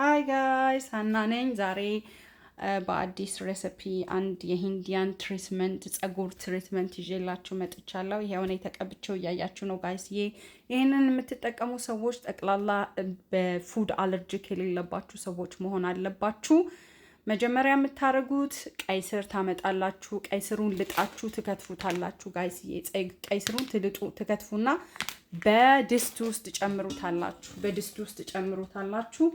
Hi guys፣ ሀና ነኝ። ዛሬ በአዲስ recipe አንድ የ Indian treatment፣ ጸጉር treatment ይዤላችሁ መጥቻለሁ። ይሄው እኔ ተቀብቼው እያያችሁ ነው guys። ይህንን የምትጠቀሙ ሰዎች ጠቅላላ በ food allergic የሌለባችሁ ሰዎች መሆን አለባችሁ። መጀመሪያ የምታደርጉት ቀይ ስር ታመጣላችሁ። ቀይ ስሩን ልጣችሁ ትከትፉታላችሁ guys። ቀይ ስሩን ትልጡ ትከትፉና በድስት ውስጥ ጨምሩታላችሁ። በድስት ውስጥ ጨምሩታላችሁ።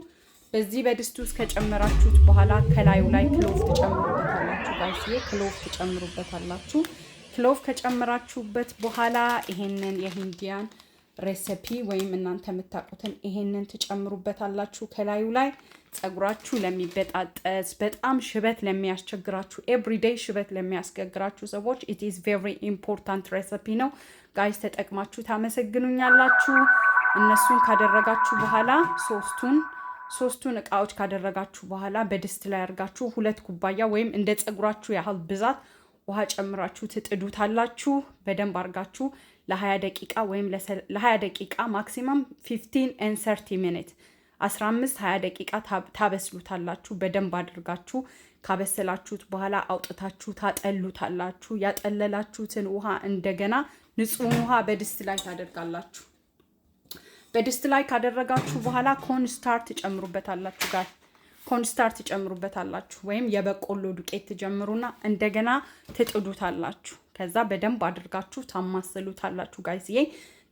በዚህ በድስት ውስጥ ከጨመራችሁት በኋላ ከላዩ ላይ clove ትጨምሩበታላችሁ guys። Clove ትጨምሩበታላችሁ። Clove ከጨመራችሁበት በኋላ ይሄንን የ Indian recipe ወይም እናንተ የምታውቁትን ይሄንን ትጨምሩበታላችሁ ከላዩ ላይ። ጸጉራችሁ ለሚበጣጠስ፣ በጣም ሽበት ለሚያስቸግራችሁ፣ everyday ሽበት ለሚያስቸግራችሁ ሰዎች it is very important recipe ነው guys። ተጠቅማችሁ ታመሰግኑኛላችሁ። እነሱን ካደረጋችሁ በኋላ፣ ሶስቱን እቃዎች ካደረጋችሁ በኋላ በድስት ላይ አድርጋችሁ 2 ኩባያ ወይም እንደ ጸጉራችሁ ያህል ብዛት ውሃ ጨምራችሁ ትጥዱታላችሁ። በደንብ አድርጋችሁ ለ20 ደቂቃ ወይም ለ20 ደቂቃ፣ maximum 15 and 30 minute፣ 15 20 ደቂቃ ታበስሉታላችሁ። በደንብ አድርጋችሁ ካበሰላችሁት በኋላ አውጥታችሁ ታጠሉታላችሁ። ያጠለላችሁትን ውሃ እንደገና ንጹህ ውሃ በድስት ላይ ታደርጋላችሁ። በድስት ላይ ካደረጋችሁ በኋላ cornstarch ትጨምሩበታላችሁ guys፣ cornstarch ትጨምሩበታላችሁ ወይም የበቆሎ ዱቄት ትጨምሩና እንደገና ትጥዱታላችሁ። ከዛ በደንብ አድርጋችሁ ታማስሉታላችሁ guys ዬ፣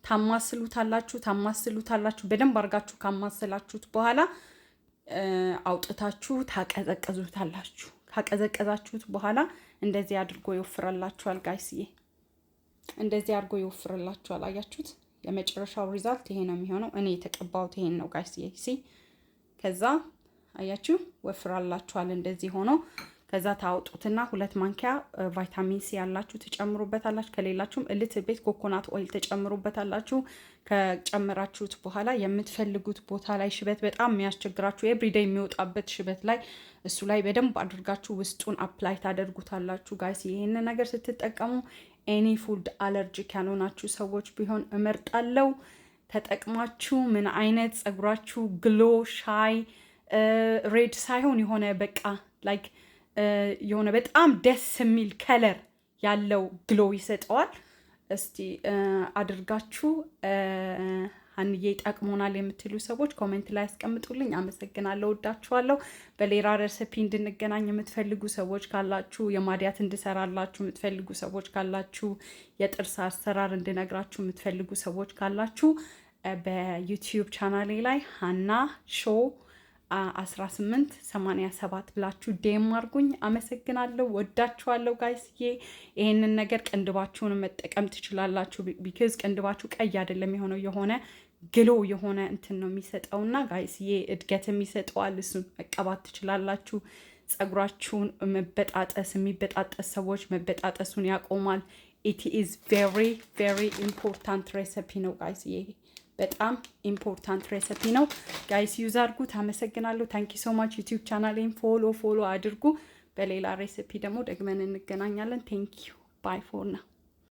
ታማስሉታላችሁ፣ ታማስሉታላችሁ። በደንብ አድርጋችሁ ካማሰላችሁት በኋላ አውጥታችሁ ታቀዘቅዙታላችሁ። ካቀዘቀዛችሁት በኋላ እንደዚህ አድርጎ ይወፍርላችኋል guys ዬ፣ እንደዚህ አድርጎ ይወፍርላችኋል። አያችሁት? የመጨረሻው result ይሄ ነው የሚሆነው። እኔ የተቀባሁት ይሄን ነው guys ዬ፣ see? ከዛ አያችሁ ወፍራላችኋል እንደዚህ ሆኖ። ከዛ ታወጡትና 2 ማንኪያ vitamin C ያላችሁ ትጨምሩበታላችሁ። ከሌላችሁም little bit coconut oil ትጨምሩበታላችሁ። ከጨመራችሁት በኋላ የምትፈልጉት ቦታ ላይ፣ ሽበት በጣም የሚያስቸግራችሁ፣ everyday የሚወጣበት ሽበት ላይ፣ እሱ ላይ በደንብ አድርጋችሁ ውስጡን apply ታደርጉታላችሁ guys። ይህንን ነገር ስትጠቀሙ any food allergic ያልሆናችሁ ሰዎች ቢሆን እመርጣለሁ። ተጠቅማችሁ ምን አይነት ጸጉራችሁ glow፣ shine፣ red ሳይሆን የሆነ በቃ like የሆነ በጣም ደስ የሚል color ያለው glow ይሰጠዋል። እስቲ አድርጋችሁ ሀንዬ ጠቅሞናል የምትሉ ሰዎች comment ላይ ያስቀምጡልኝ። አመሰግናለሁ። ወዳችኋለሁ። በሌላ recipe እንድንገናኝ የምትፈልጉ ሰዎች ካላችሁ፣ የማዲያት እንድሰራላችሁ የምትፈልጉ ሰዎች ካላችሁ፣ የጥርስ አሰራር እንድነግራችሁ የምትፈልጉ ሰዎች ካላችሁ በ YouTube ቻናሌ ላይ ሀና show 1887 ብላችሁ DM አድርጉኝ። አመሰግናለሁ። ወዳችኋለሁ guys ዬ። ይሄንን ነገር ቅንድባችሁን መጠቀም ትችላላችሁ። Because ቅንድባችሁ ቀይ አይደለም የሆነው፣ የሆነ glow የሆነ እንትን ነው የሚሰጠውና guys ዬ እድገትም ይሰጠዋል። እሱን መቀባት ትችላላችሁ። ጸጉራችሁን መበጣጠስ፣ የሚበጣጠስ ሰዎች መበጣጠሱን ያቆማል። It is very very important recipe ነው guys ዬ፣ በጣም important recipe ነው guys፣ use አድርጉት። አመሰግናለሁ። Thank you so much። YouTube ቻናሌን follow follow አድርጉ። በሌላ recipe ደግሞ ደግመን እንገናኛለን። Thank you, bye for now።